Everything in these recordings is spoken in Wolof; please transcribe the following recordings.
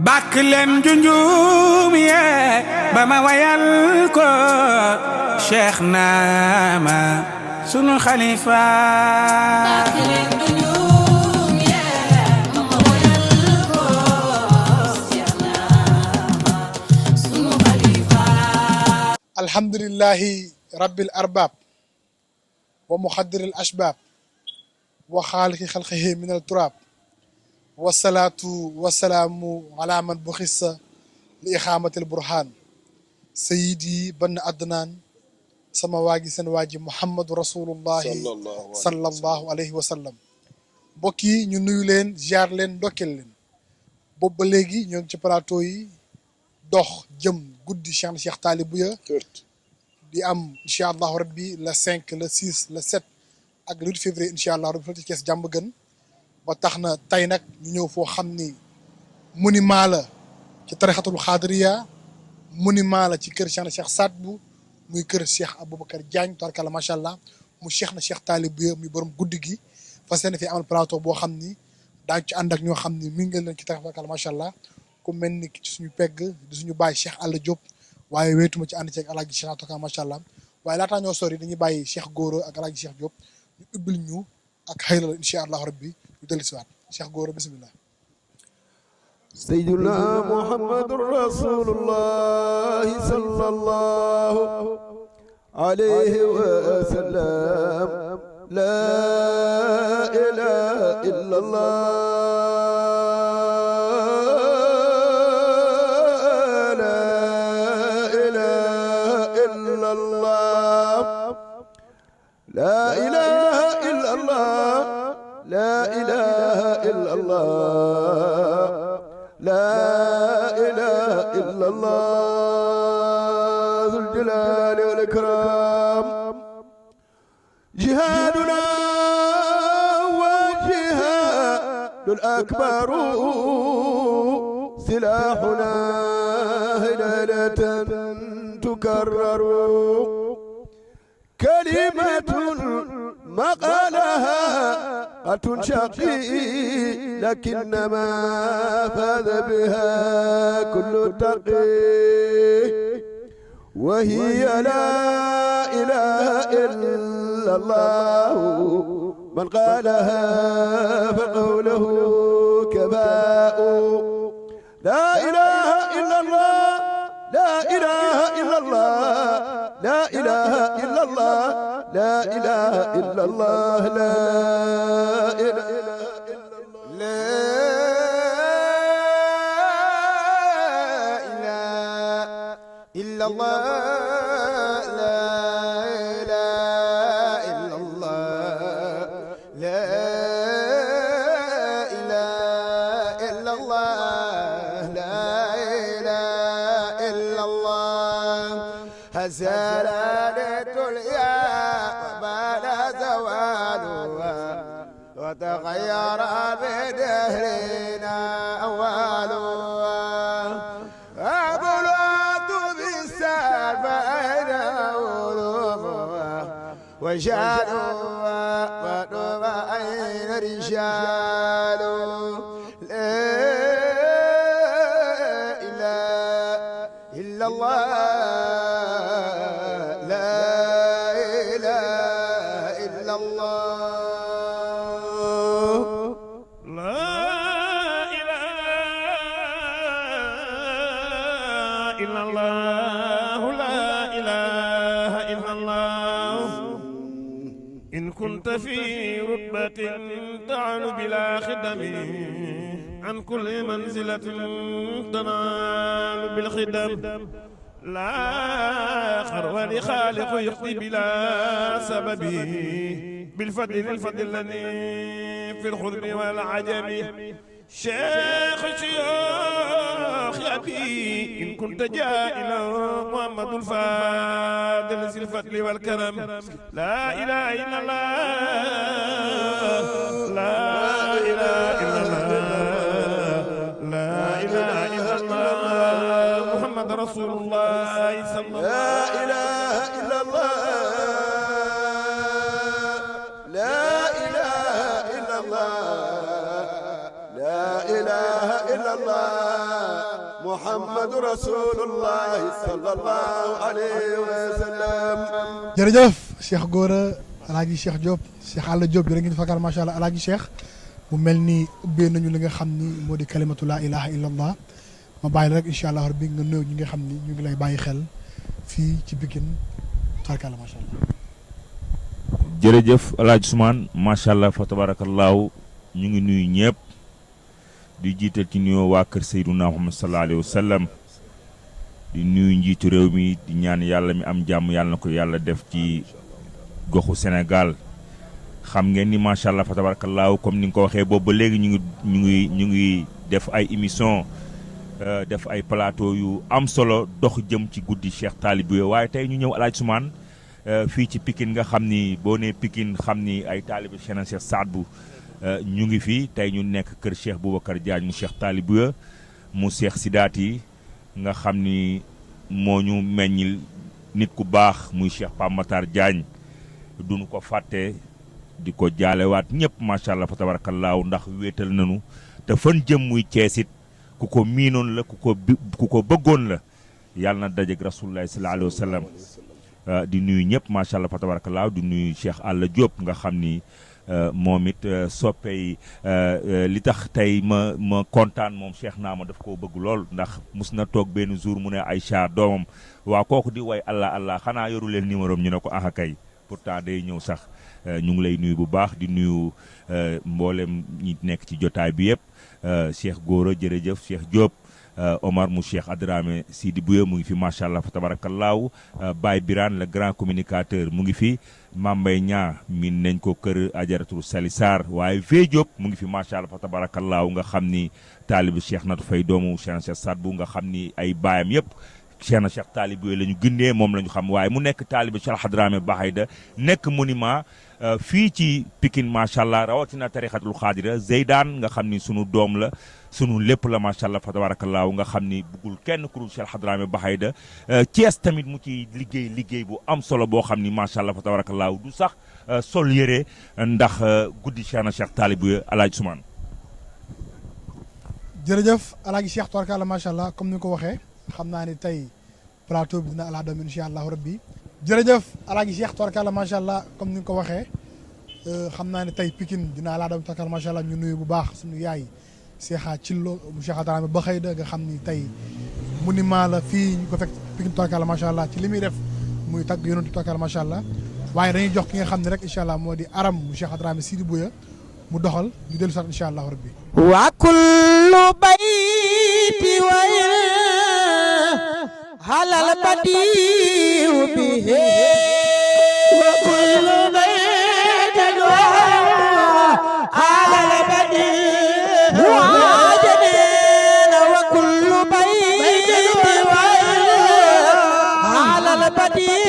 bàkk leen junjum yee ba ma wayal ko Cheikh Naama sunu xalifa. bàkk leen junjum yee ba ma wayal ko Cheikh Naama sunu xalifa. alhamdulillahi rabbil arbab wa muxaddiril ashbab wa xaaliki xalqihi min al turab wasalaatu wasalaamu ala man buxissa li ixaamatil burhaan sayidi bann adnaan sama waa gi seen waa ji muhammadu rasulullahi sallallahu alayhi wa sallam mbokk yi ñu nuyu leen ziar leen ndokkeel leen boobu ba léegi ñoo ngi ci plateau yi dox jëm guddi Cheikh Talibouya di am incha allahu rabbi le 5 le 6 le 7 ak le 8 février incha allah rabbi fa ci Kees jàmm gën ba tax na tey nag ñu ñëw foo xam ni monument la ci tarixatul xaadiriya monument la ci kër Cheikh Saad Bou muy kër Cheikh Aboubacar Diagne tabarkalla macha allah mu Cheikh na Cheikh Talibouya muy borom guddi gi fas yéene fi amal plateau boo xam ni daañu ci ànd ak ñoo xam ni mi ngi leen ci tabarkalla macha allah ku mel ni ci suñu pegg di suñu bàyyi Cheikh Alla Diop waaye wéetuma ci ànd ceeg alaaji Cheikh Atoka macha allah waaye laataa ñoo sori dañuy bàyyi Cheikh Gora ak alaaji Cheikh Diop ñu ubbil ñu ak xëy la incha allahu rabbi ñu dellu si waat Cheikh Gora bisimilah. sayyiduna muhammadur rasulullahi sallallahu alayhi wa sallam la ilaha illallah لا إله إلا الله لا إله إلا الله لا إله إلا الله ذو الجلال والإكرام جهادنا وجهاد الأكبر سلاحنا هلالة تكرر كلمة مقالها أتنشقي لكنما فاز بها كل تقي وهي لا إله إلا الله من قالها فقوله كفاء لا إله إلا الله لا إله إلا الله لا إله إلا الله لا إله إلا الله لا إله إلا الله لا إله إلا الله لا إله إلا الله لا إله إلا الله هزالت الياء وبال زوالها وتغير بدهرنا أولها أبلغت بالسال فأين علومها وجالها ودوب أين رجال لا إله إلا الله كنت في رتبة تعن بلا خدم عن كل منزلة تنال بالخدم لا خرو لخالق يخطي بلا سبب بالفضل الفضل الذي في الخضر والعجم شيخ شيوخ أبي إن كنت جائلا محمد الفاضل ذي الفضل والكرم لا إله إلا الله لا إله إلا الله لا إله إلا الله محمد رسول الله صلى الله عليه وسلم لا إله إلا الله لا إله إلا الله لا إله إلا الله محمد رسول الله صلى الله عليه وسلم jërëjëf Cheikh Gora Alaaji Cheikh Diop Cheikh Alla Diop jërë ngeen fakar macha allah Alaaji Cheikh mu mel ni ubbee nañu li nga xam ni moo di kalimatu laa ilaha illallah ma bàyyi rek incha allah rabbi nga nuyu ñi nga xam ni ñu ngi lay bàyyi xel fii ci Pikine tarkala macha allah. jërëjëf Alaaji Ousmane macha allah fa tabarakallahu ñu ngi nuyu ñëpp di jiital ci nuyoo waa kër Seydina Muhammad sallallahu alayhi wa sallam di nuyu njiitu réew mi di ñaan yàlla mi am jàmm yàlla na ko yàlla def ci goxu Sénégal xam ngeen ni macha allah fa tabarakallahu comme ni nga ko waxee boobu ba léegi ñu ngi def ay émission def ay plateau yu am solo dox jëm ci guddi Cheikh Talibé waaye tey ñu ñëw Alaaji Ousmane fii ci Pikine nga xam ni boo nee Pikine xam ni ay taalibe Cheikh Saad Bou ñu ngi fii tey ñu nekk kër Cheikh Boubacar Diagne mu Cheikh Talibé mu Cheikh Sidaati nga xam ni moo ñu meññil nit ku baax muy Cheikh Pape Matar Diagne duñu ko fàtte di ko jaalewaat ñëpp macha allah fa tabarakallahu ndax wéetal nañu te fan jëm muy ceesit ku ko miinoon la ku ko bëggoon la yàlla na dajeeg rasulullahi sallallahu alayhi wa sallam di nuyu ñëpp macha allah fa tabarakallahu di nuyu Cheikh Alla Diop nga xam ni moom it soppey li tax tey ma kontaan moom Cheikh Naama daf koo bëgg lool ndax mus na toog benn jour mu ne Aïcha doomam waa kooku di way allah xanaa yoru leen numéro am ñu ne ko aha kay pourtant day ñëw sax ñu ngi lay nuyu bu baax di nuyu mboolem ñi nekk ci jotaay bi yëpp Cheikh Gora jërëjëf Cheikh Diop Omar mu Cheikh Adramé Sidi Bouye mu ngi fi macha allah fa tabarakallahu Baye Birane le grand communicateur mu ngi fi Mambay Ñaa min nañ ko kër Ajaratu Sali Sarr waaye Vieux Diop mu ngi fi macha allah fa tabarakallahu nga xam ni taalibu Cheikh Natu Fay doomu Cheikh Saad Bou nga xam ni ay baayam yëpp Cheikh Talibé la ñu gindee moom la ñu xam waaye mu nekk taalibu Cheikh Hadramé Bahayda nekk monument fii ci Pikine macha allah rawatina tarixatul xaadira Zeydaan nga xam ni sunu doom la sunu lépp la macha allah fa tabarakallahu nga xam ni bëggul kenn ku dul Cheikh Hadramé Bahayda Thiès tamit mu ci liggéey bu am solo boo xam ni macha allah fa tabarakallahu du sax sol yére ndax guddi Cheikh Talibé Alaaji Ousmane. jërëjëf Alaaji Cheikh tabarkalla macha allah comme ni nga ko waxee xam naa ni tey plateau bi dina ala doom incha allahu rabbi jërëjëf Alaaji Cheikh tabarkalla macha allah comme ni nga ko waxee xam naa ne tey Pikine dina ala doom tabarkalla macha allah ñu nuyu bu baax suñu yaay Cheikha Cillo mu Cheikh Hadramé Bahayda nga xam ni tey monument la fii ñu ko fekk Pikine tabarkalla macha allah ci li muy def muy tagg yonent tabarkalla macha allah waaye dañuy jox ki nga xam ne rek incha allah moo di aram mu Cheikh Hadramé Sidi Bouye mu doxal ñu dellu sax incha allahu rabbi wa kullu bayti wa halal badiu bihi wa kullu baytin wa halal badiu wa kullu baytin wa halal badiu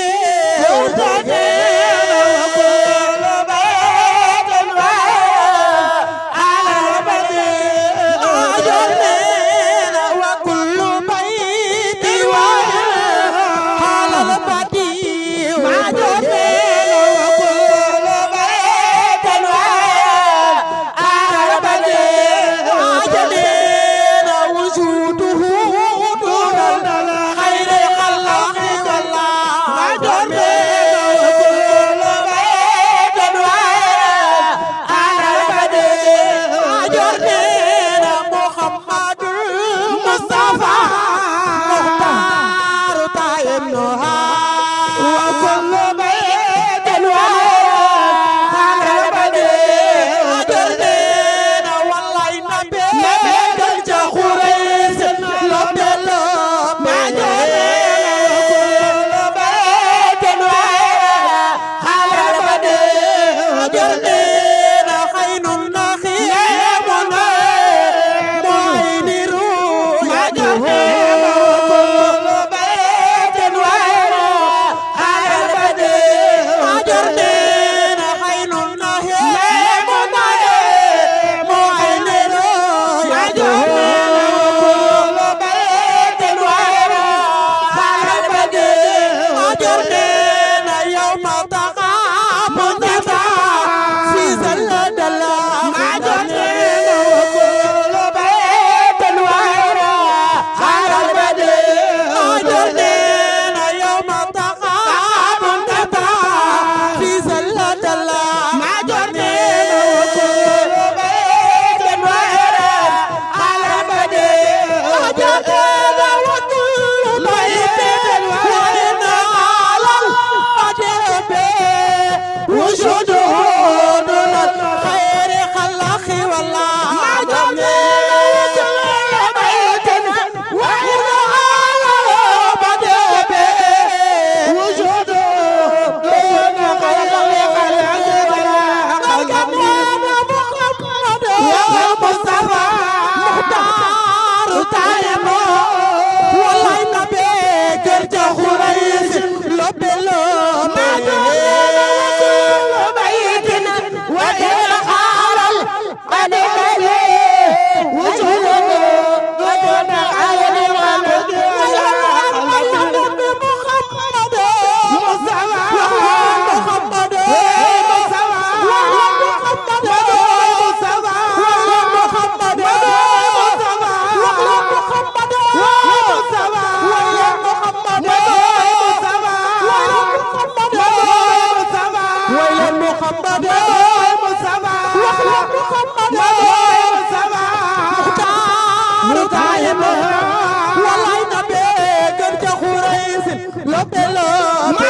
wallaay na bee gën ca xuraysin lobe lobe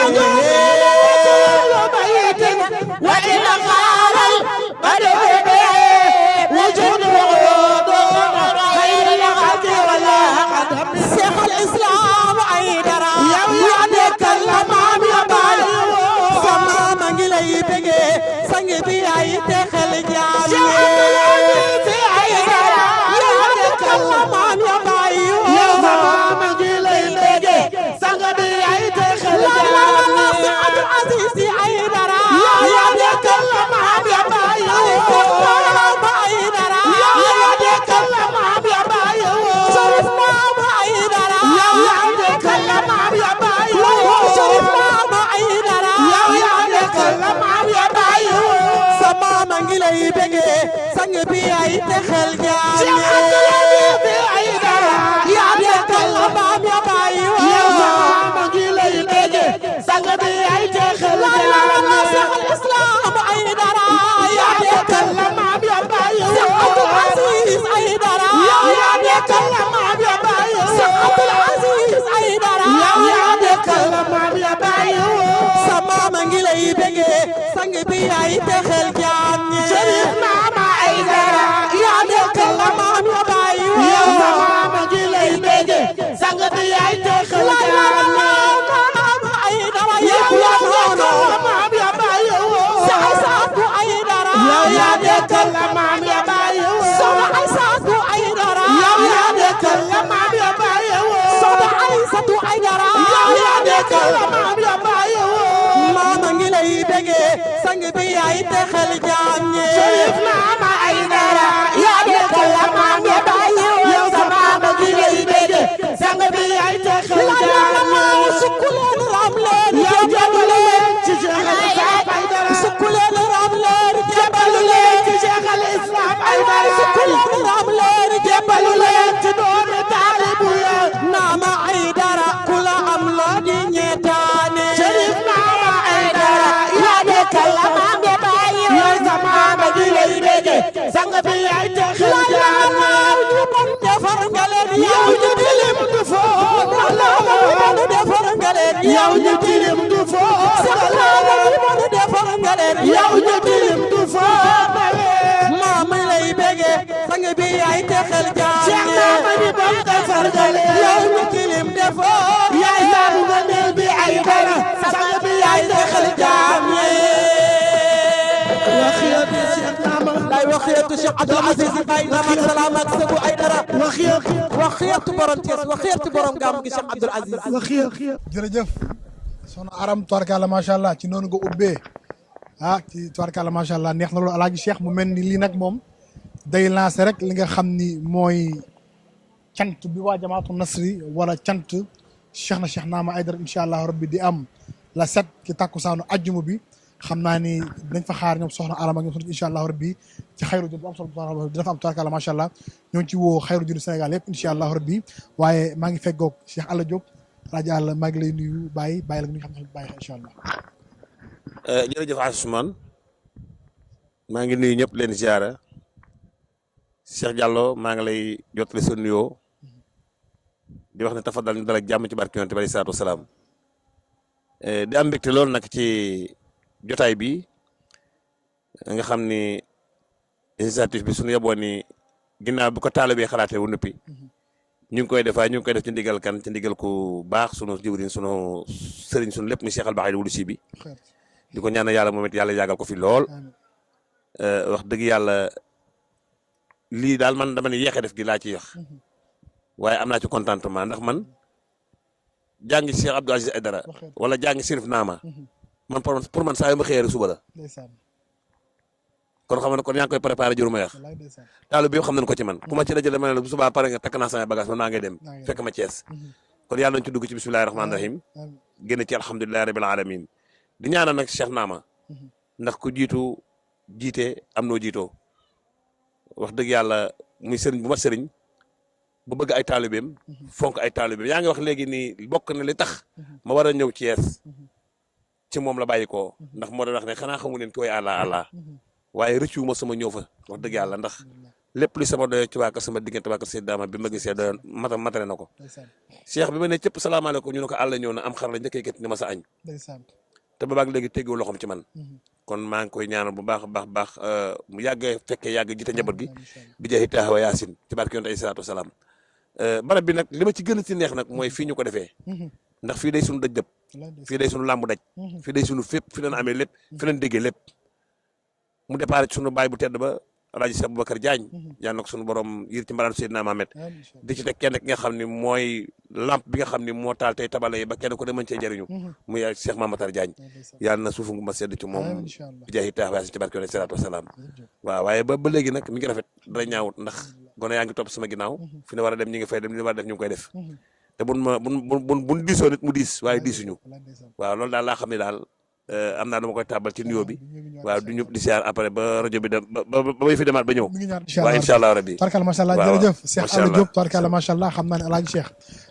wa ina xaaral bade bebe wujud wudu xayril xalqi wala qadam Cheikh al Islam ay dara yaa nekkal la maam ya baay sama ma ngi lay bege sang bi ay texel jaam ay dara yaa nekkal la maam ya baay sama ma ngi lay bege sang bi ay texel jaam Abdul Aziz ay dara yaa nekkal la maam ya baay ay dara yaa nekkal la maam ya baay Sharif Mama ay dara yaa nekkal la maam ya baay Sharif Mama ay dara yaa nekkal la maam ya baay sama ma ngi lay bege sang bi ay texel jaam ay dara yaa nekkal la maam ya baay sama ma ngi lay bege sang bi ay texel jaam Cheikh al Islam ay dara yaa nekkal la maam ya baay Abdul Aziz ay dara yaa nekkal la maam ya baay Abdul Aziz ay dara yaa nekkal la maam ya baay sama ma ngi lay bege sang bi ay texel jaam Cherif Mama ay dara yaa nekkal la maam ya baay sama ma ngi lay bege sang bi ay texel jaam Mama ay dara yaa nekkal la maam ya baay Saadu ay dara yaa nekkal la maam ya baay Soxna Aysatu ay dara yaa nekkal la maam ya baay Soxna Aysatu ay dara yaa nekkal la maam ya baay Mama ngi lay bege sang bi ay texel jaam ñi Cherif Mama ay dara yaa nekkal la maam ya baay sama ma ngi lay bege sang bi ay texel jaam ñi sukkuleen ram leen jébbalu leen ci Cheikh al Islam ay dara sukkuleen ram leen jébbalu leen ci Cheikh al Islam ay dara sukkuleen ram leen jébbalu leen ci doomi taalibu ya Mama ay dara ku la am loo di ñeetaane Cherif Mama ay dara yaa nekkal la maam ya baay sama ma ngi lay bege sang bi ay texel jaam ñu bon defar nga leen yow ñu tilim du foo ñu defar nga leen yow ñu tilim du foo ñu defar nga leen yow ñu tilim du foo Mama lay bege sang bi ay texel jaam Mama ñu bon defar nga leen yow ñu tilim defoo yaay saabu nga neel bi ay dara sang bi ay texel jaam waxiyatu Cheikh Abdul Aziz Baye Ndam ak Salaam ak Sebu ay dara waxiyatu borom Thiès waxiyatu borom gàmm gi Cheikh Abdul Aziz jërëjëf soxna Aram tubaarkàlla macha allah ci noonu nga ubbee ci tubaarkàlla macha allah neex na loolu alaaji Cheikh mu mel ni lii nag moom day lancé rek li nga xam ni mooy cant bi waa jamaatu nasri wala cant Cheikh Naama Aidara incha allah rabbi di am la 7 ci takkusaanu ajjuma bi xam naa ni dañ fa xaar ñoom soxna Aram ak ñoom soxna incha allah rabbi ci xayru jun bu am solo dina fa am tubaarkàlla macha allah ñoo ngi ci woo xayru jun Sénégal yëpp incha allah rabbi waaye maa ngi feggoog Cheikh Alla Diop rajo Alla maa ngi lay nuyu bàyyi la nga xam ne bàyyi incha allah. jërëjëf Ousmane maa ngi nuyu ñëpp leen ziara Cheikh Diallo maa ngi lay jottali sa nuyoo di wax ne tafadal ñu dalal jàmm ci barke Yonent bi alayhi salaatu wasalaam di am mbégte loolu nag ci jotaay bi nga xam ni initiative bi suñu yeboon ni ginnaaw bu ko taalibee xalaatee wu noppi ñu ngi koy def waaye ñu ngi koy def ci ndigal kan ci ndigal ku baax sunu jiwriñ sunu sëriñ sunu lépp muy Cheikh Al Bakhayil Wulusi bi di ko ñaanal yàlla moom it yàlla yàggal ko fi lool wax dëgg yàlla lii daal man dama ne yéexe def gi laa ciy wax waaye am naa ci contentement ndax man jàngi Cheikh Abdou Aziz Aidara wala jàngi Cherif Naama man pour man saa yu ma xëyee suba la kon xam ne kon yaa ngi koy préparé jur ma yax taalu bi xam nañ ko ci man ku ma ci dajale ma ne la bu subaa pare nga takk naa samay bagage man maa ngay dem fekk ma Thiès kon yàlla nañ ci dugg ci bismillahi rahmaani rahim génn ci alhamdulilahi rabil alamin di ñaanal nag Cheikh Naama ndax ku jiitu jiite am noo jiitoo wax dëgg yàlla muy sëriñ bu mat sëriñ bu bëgg ay taalibeem fonk ay taalibeem yaa ngi wax léegi nii bokk na li tax ma war a ñëw Thiès ci moom la bàyyi ko ndax moo doon wax ne xanaa xamu leen ki way àlla àlla waaye rëccu ma sama ñëw fa wax dëgg yàlla ndax lépp li sama doyee ci waa kër sama diggante waa kër Seydou Dama bi ma gisee doyoon matale na ko ndeysaan Cheikh bi ma ne cëpp salaamaaleykum ñu ne ko àll ñëw na am xar la njëkkee kat ni ma sa añ ndeysaan te ba baag léegi teggu loxoom ci man kon maa ngi koy ñaanal bu baax a baax mu yàggee fekkee yàgg jiite njaboot gi bi jaay taawa yaasin ci barke yonent ay salaatu wasalaam barab bi nag li ma ci gën a ci neex nag mooy fii ñu ko defee ndax fii day suñu dëj dëpp fii day suñu làmb daj fii day suñu fépp fi leen amee lépp fi leen déggee lépp mu départ ci suñu baay bu tedd ba Alaaji Cheikh Boubacar Diagne yal na ko suñu borom yir ci mbaraan Seydina Mohamed di ci teg kenn ki nga xam ne mooy lampe bi nga xam ne moo taal tey tabale yi ba kenn ko de mën cee jëriñu muy Cheikh Mamatar Diagne yàlla na suufu ngu ma sedd ci moom bi jaayi taax ci barke yonent salaatu wasalaam waaw waaye ba léegi nag mi ngi rafet dara ñaawut ndax gone yaa ngi topp sama ginnaaw fi ne war a dem ñi ngi fay dem li war a def ñu ngi koy def te buñ diisoo nit mu diis waaye diisuñu waaw loolu daal laa xam ne daal am naa dama koy tàbbal ci nuyoo bi waaw du ñu di siyaar après ba rajo bi dem ba may fi demaat ba ñëw waaw incha allah rabbi tarkal macha allah jërëjëf Cheikh Alla Diop tarkal macha allah xam naa ne alaaji Cheikh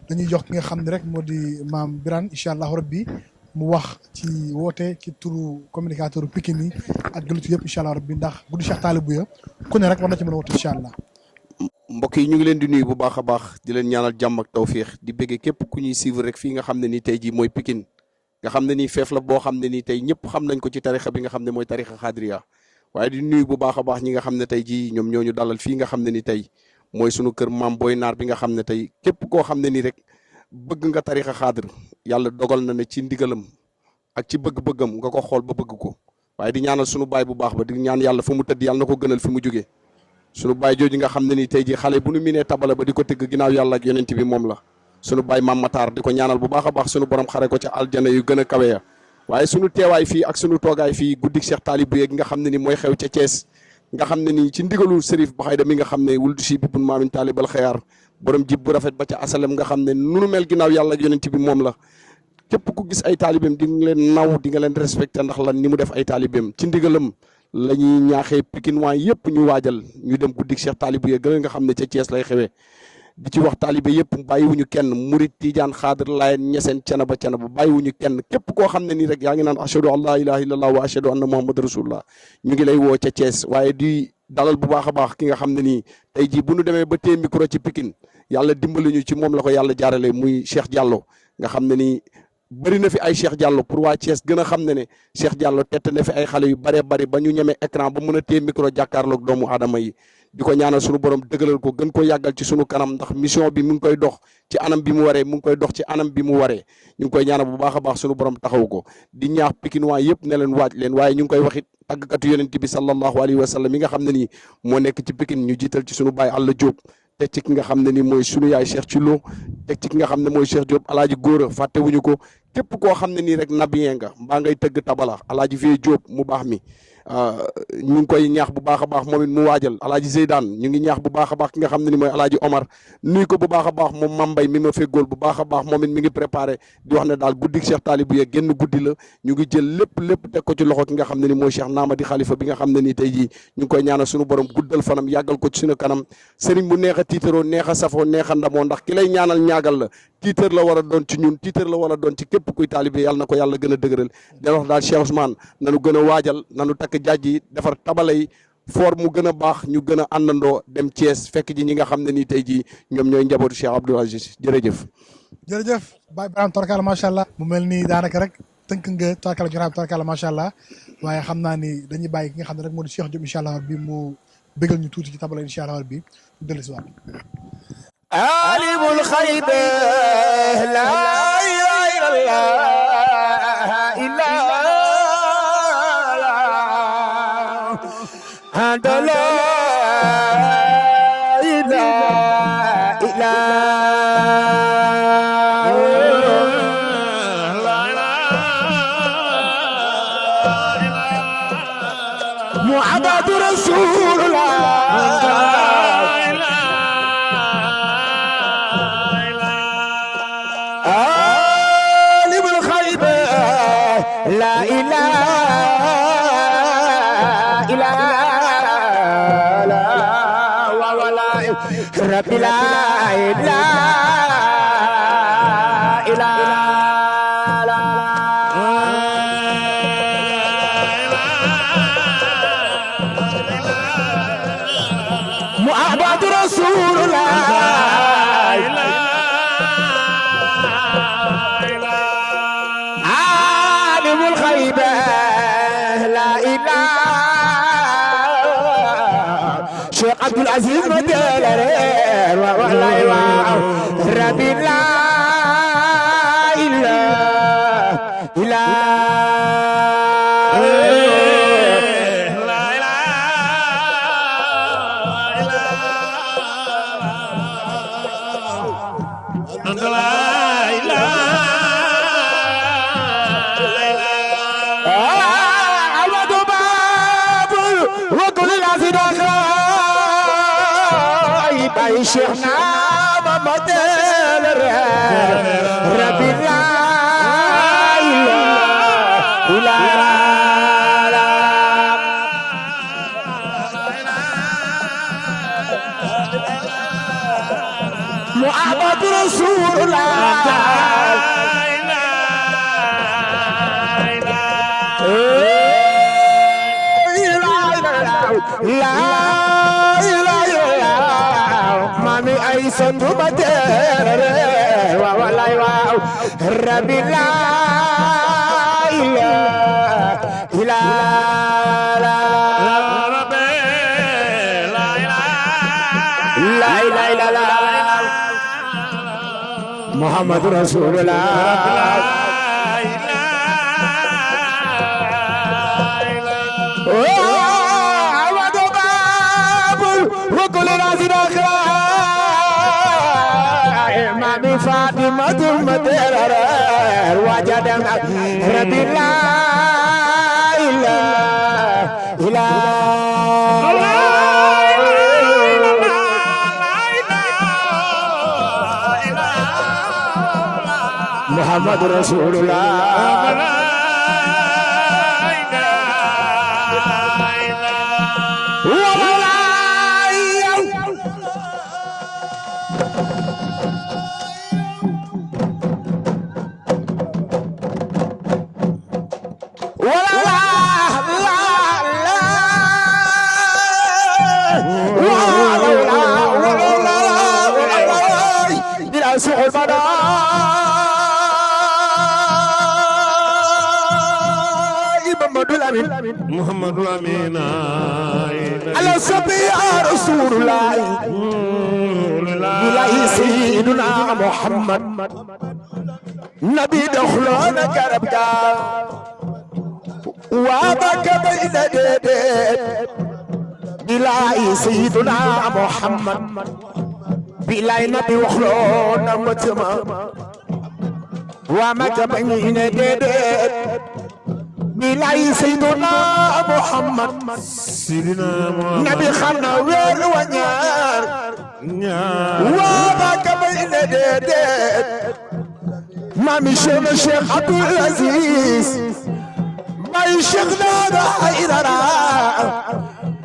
dañuy jox ki nga xam ne rek moo di maam Birane incha allah rabbi mu wax ci woote ci turu communicateur Pikine yi ak gëlutu yëpp incha allah rabbi ndax guddi Cheikh Talibou ya ku ne rek war na ci mën a woote incha allah mbokk yi ñu ngi leen di nuyu bu baax a baax di leen ñaanal jàmm ak tawféex di bëggee képp ku ñuy suivre rek fii nga xam ne ni tey jii mooy Pikine nga xam ne nii feef la boo xam ne nii tey ñëpp xam nañ ko ci tarixa bi nga xam ne mooy tarixa xaadiriya waaye di nuyu bu baax a baax ñi nga xam ne tey jii ñoom ñoo ñu dalal fii nga xam ne ni tey mooy sunu kër maam Boy Naar bi nga xam ne tey képp koo xam ne nii rek bëgg nga tarixa xaadir yàlla dogal na ne ci ndigalam ak ci bëgg-bëggam nga ko xool ba bëgg ko waaye di ñaanal sunu baay bu baax ba di ñaan yàlla fu mu tëdd yàlla na ko gënal fi mu jógee sunu baay jooju nga xam ne nii tey jii xale bu nu minee tabala ba di ko tëgg ginnaaw yàlla ak yonent bi moom la sunu baay maam Matar di ko ñaanal bu baax a baax sunu borom xare ko ca aljana yu gën a kawe ya waaye sunu teewaay fii ak sunu toogaay fii guddik Cheikh Talibou yeeg nga xam ne ni mooy xew ca Thiès nga xam ne ni ci ndigalu Serif Baxayda mi nga xam ne wuldu si bibun maamin taalibal xayaar borom jib bu rafet ba ca asalem nga xam ne nunu mel ginnaaw yàlla ak yonent bi moom la képp ku gis ay taalibeem di nga leen naw di nga leen respecté ndax lan ni mu def ay taalibeem ci ndigalam la ñuy ñaaxee Pikinois yëpp ñu waajal ñu dem guddik Cheikh Talibou yeeg gën nga xam ne ca Thiès lay xewee di ci wax taalibe yëpp bàyyiwuñu kenn murit tijaan xaadir laayeen ñeseen canaba bàyyiwuñu kenn képp koo xam ne nii rek yaa ngi naan ashhadu an laa ilaaha illallah wa ashhadu anna muhammad rasulullah ñu ngi lay woo ca Thiès waaye di dalal bu baax a baax ki nga xam ne nii tey jii bu ñu demee ba téye micro ci Pikine yàlla dimbali ñu ci moom la ko yàlla jaarale muy Cheikh Diallo nga xam ne nii bëri na fi ay Cheikh Diallo pour waa Thiès gën a xam ne Cheikh Diallo tette na fi ay xale yu bëree bëri ba ñu ñemee écran ba mën a téye micro jàkkaarloog doomu aadama yi di ko ñaanal sunu borom dëggalal ko gën ko yàggal ci sunu kanam ndax mission bi mu ngi koy dox ci anam bi mu waree mu ngi koy dox ci anam bi mu waree ñu ngi koy ñaanal bu baax a baax sunu borom taxaw ko di ñaax Pikinois yëpp ne leen waaj leen waaye ñu ngi koy waxit tàggkatu yonent bi sallallahu alayhi wa sallam yi nga xam ne nii moo nekk ci Pikine ñu jiital ci sunu baay Alla Diop teg ci ki nga xam ne ni mooy sunu yaay Cheikh Thilo teg ci ki nga xam ne mooy Cheikh Diop alaaji góora fàttewuñu ko képp koo xam ne nii rek nabiyee nga mbaa ngay tëgg tabala alaaji Vieux Diop mu baax mi ñu ngi koy ñaax bu baax a baax moom it mu waajal alaaji Zeydaan ñu ngi ñaax bu baax a baax ki nga xam ne ni mooy alaaji Omar nuyu ko bu baax a baax moom Mambay mi ma feggool bu baax a baax moom it mi ngi préparé di wax ne daal guddik Cheikh Talibou yeeg génn guddi la ñu ngi jël lépp teg ko ci loxo ki nga xam ne ni mooy Cheikh Namadi Khalifa bi nga xam ne ni tey jii ñu ngi koy ñaanal suñu borom guddal fanam yàggal ko ci suñu kanam sëriñ bu neex a tiitaroo neex a safoo neex a ndamoo ndax ki lay ñaanal ñaagal la tiitar la war a doon ci ñun tiitar la war a doon ci képp kuy taalibe yàlla na ko yàlla gën a dëgëral da wax daal Cheikh Ousmane nanu gën a waajal nanu takk jaaj yi defar tabala yi foor mu gën a baax ñu gën a àndandoo dem Thiès fekk ji ñi nga xam ne nii tey jii ñoom ñooy njabootu Cheikh Abdoul Aziz jërëjëf Baye Birame tarkala macha allah mu mel nii daanaka rek tënk nga tarkala jotaay bi tarkala macha allah waaye xam naa ni dañuy bàyyi ki nga xam ne rek moo di Cheikh Diop incha allah bi mu bégal ñu tuuti ci tabala incha allah bi ñu dellu si waat عالم الخيب لا إله إلا الله هذا لا إله إلا محمد رسول الله لا إله إلا الله ولا رب لا إله إلا العزيز مدلر والله واو ربي لا إله إلا شيخنا محمد ربي لا إله إلا محمد رسول الله لا مامي أي صندوق تير والله واو ربي لا إله إلا ربي لا إله إلا الله محمد رسول الله فاطمة مدرر وجد ربي لا إله إلا محمد رسول الله محمد الأمين على صبي يا رسول الله إلهي سيدنا محمد نبي دخلنا كربتا وابك بين ديدت إلهي سيدنا محمد بلاي نبي وخلونا متما وامك بين ديدت بلاي سيدنا محمد سيدنا محمد نبي خلنا وير ونيار وابك بين ديدت ما مشينا الشيخ عبد العزيز ما يشغلنا حيدرا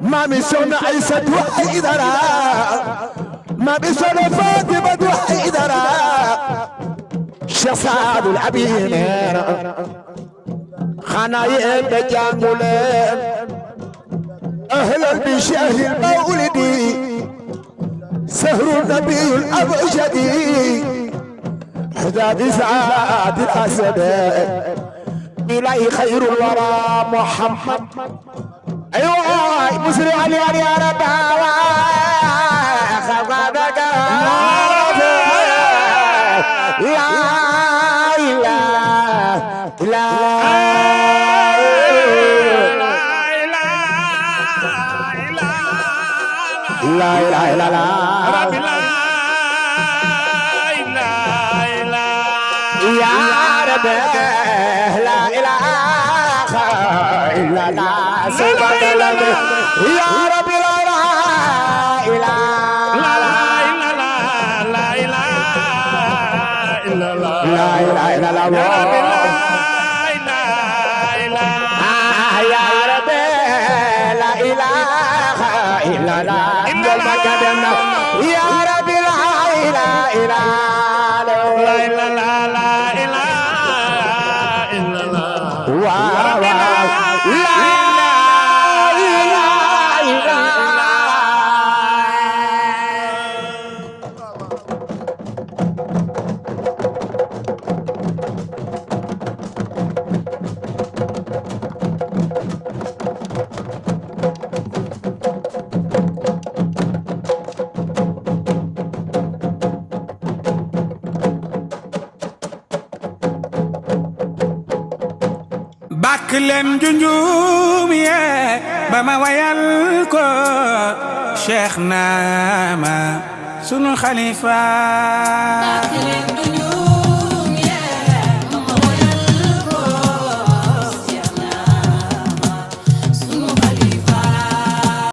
ما مشينا عيسى وحيدرا ما مشينا فاطمة وحيدرا الشيخ سعد العبيد خنايم بجانبولين أهلا بشهر المولد سهر النبي الأبجدي حداد سعاد الأسد إلهي خير الورى محمد أيوة مسري علي يا رب خفضك لا إله إلا لا إله إلا الله ربي لا إله إلا يا رب لا إله إلا الله سبحان الله يا رب لا إله لا إله إلا الله لا إله إلا الله يا رب لا إله إلا يا رب لا إله إلا الله يا رب لا إله إلا leen junjum yee ba ma wayal ko Cheikh Naama sunu xalifa